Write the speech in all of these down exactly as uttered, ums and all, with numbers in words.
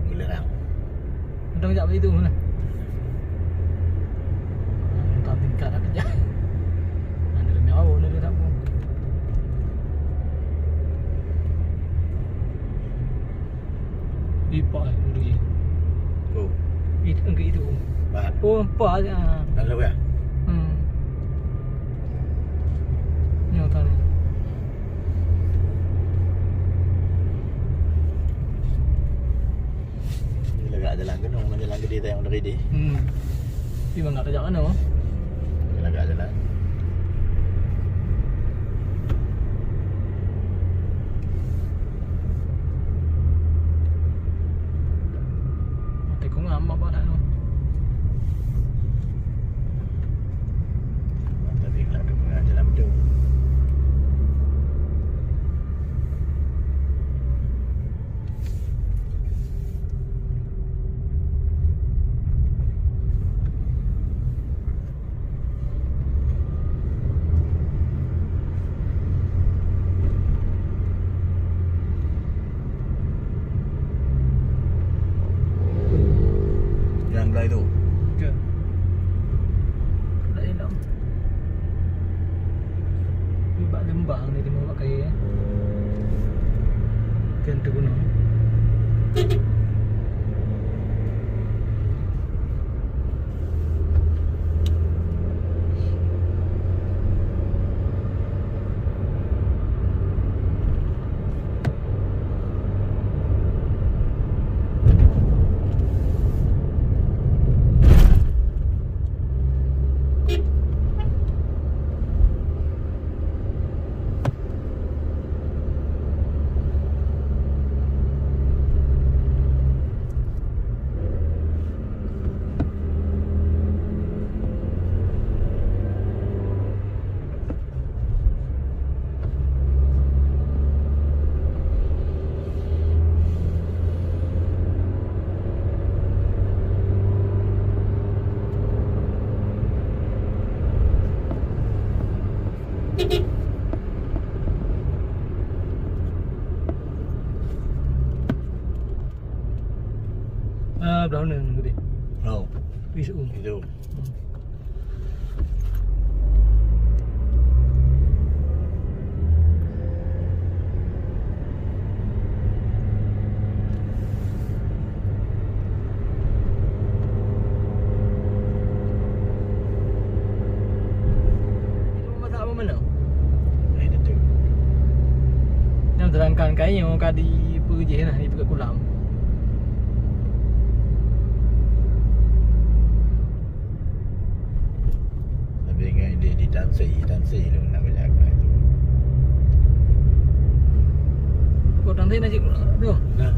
Melarang. Udah jak itu mana? Entah tingkat ada jak. Ada ni awak ni dia tak pun. Ipak eh, dulu je. Oh. Itu enggak itu. Pak. Oh, empat ya. Lalu ya. Hmm. Yang tadi. Lagak jalan gunong, jalan gede tayang dari di. Hmm. Tapi bang tak tajak mana? Lagak jalan. Mati ku ngam apa dah tu. Tapi kalau ada pengajaran betul. Yang belah itu. Ke. Lain dong. Ni bak lembah ni, tengok bak kayèe, eh. Kan tu gunong. Ah, belah mana ni tadi? Oh. Itu. Itu masak apa mana? Eh, itu. Yang terangkan kayu ka di peujeue nah, di Bukit Kulam. Tapi ingat dia di Tansi, Tansi tu nak banyak aku itu. Kau Tansi nasi tu. Nah.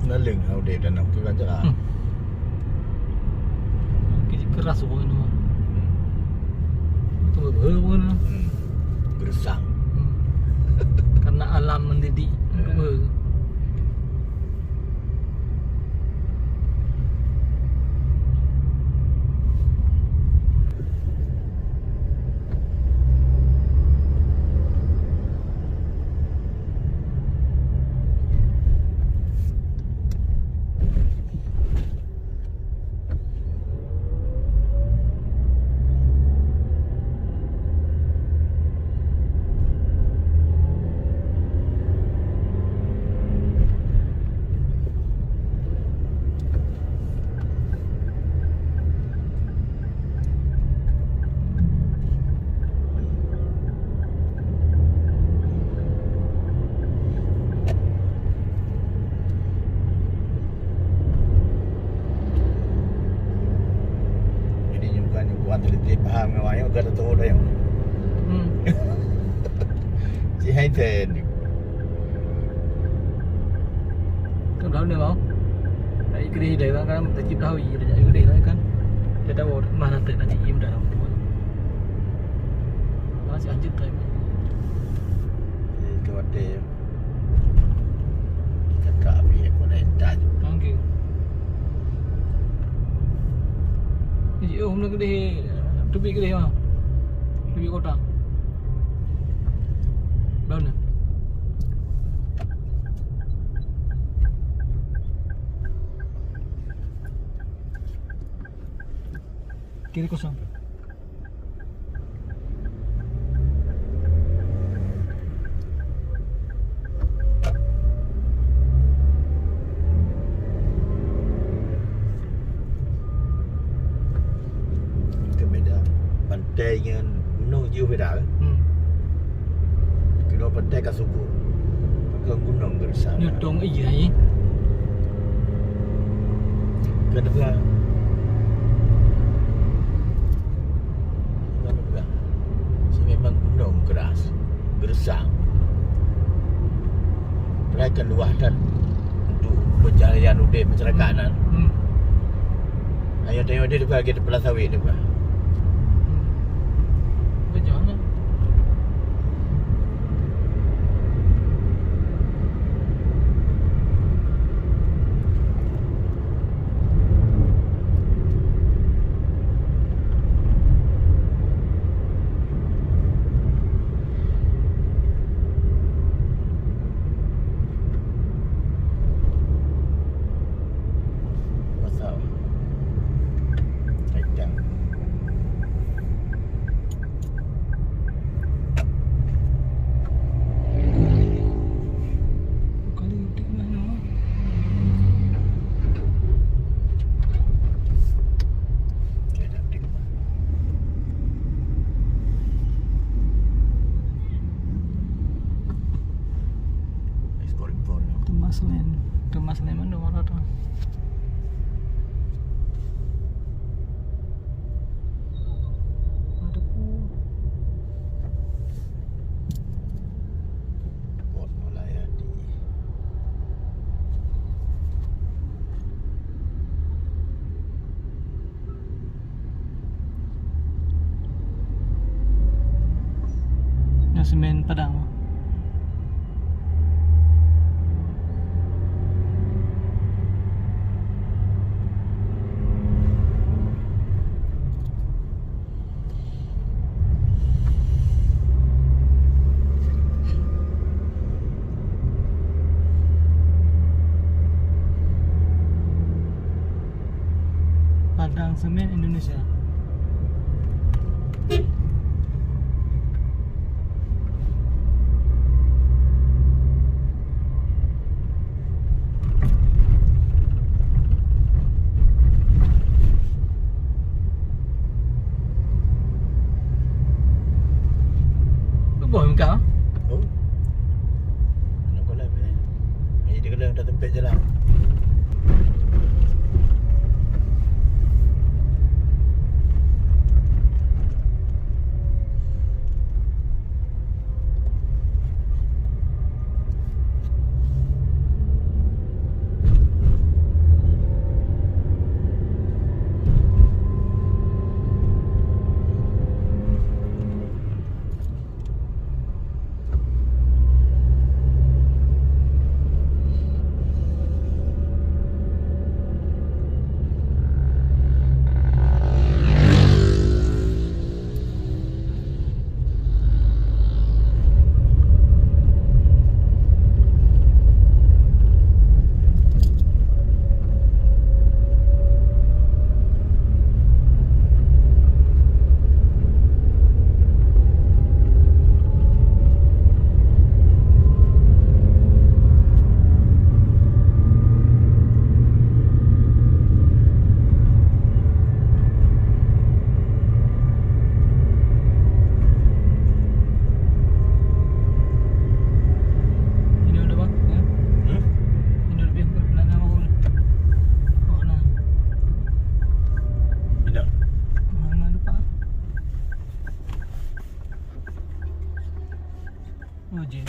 Naleueng ha udép danau tu kan cara. Hmm. Ke-, keras pokoknya nama. Hmm. Itu berbeu pokoknya. Hmm. Gersang. Hmm. Karena alam mendidik. Ya. Berbeu. Jadi, paham ngon awak nyoe, ka teuturot ayong. Hmm. Cik hai ten. Kan blah ni mau. Ai keudeh dah kan, tak cip tahu, iya, dah jadi keudeh dah kan. Dia tahu mah nanti, nanti im dah. Masih anjir time. Itu ada. Kakak habis aku nak intan. Okey. Jadi, oh, mula keudeh, teubiet keudeh, ha. Teubiet kota. Daun ni. Kiri kosong. Itu beda. Pantai ngon gunong jauh beda, eh? Hmm. Keunoe pantai ka subur. Pakon gunong geureusang. Nyoe dong iya, eh. Kenapa? Kenapa? Si memang gunong keras, geureusang. Padahai kan luwah that untuk pencaharian udeb masyarakat nan. Hmm. Hanya tengok dia depan kita pelah sawit depan. Hmm. Betul lah. What's up? Hai, Cang. Thomas Land. Thomas Land mana orang tu? Ada pun. Port Mulayadi. Nyoe semen Padang. Padang Semen Indonesia. Boh engkau? Oh. Anak sekolah ni. Jadi dia kena dah tempat jalan. Oh, jin.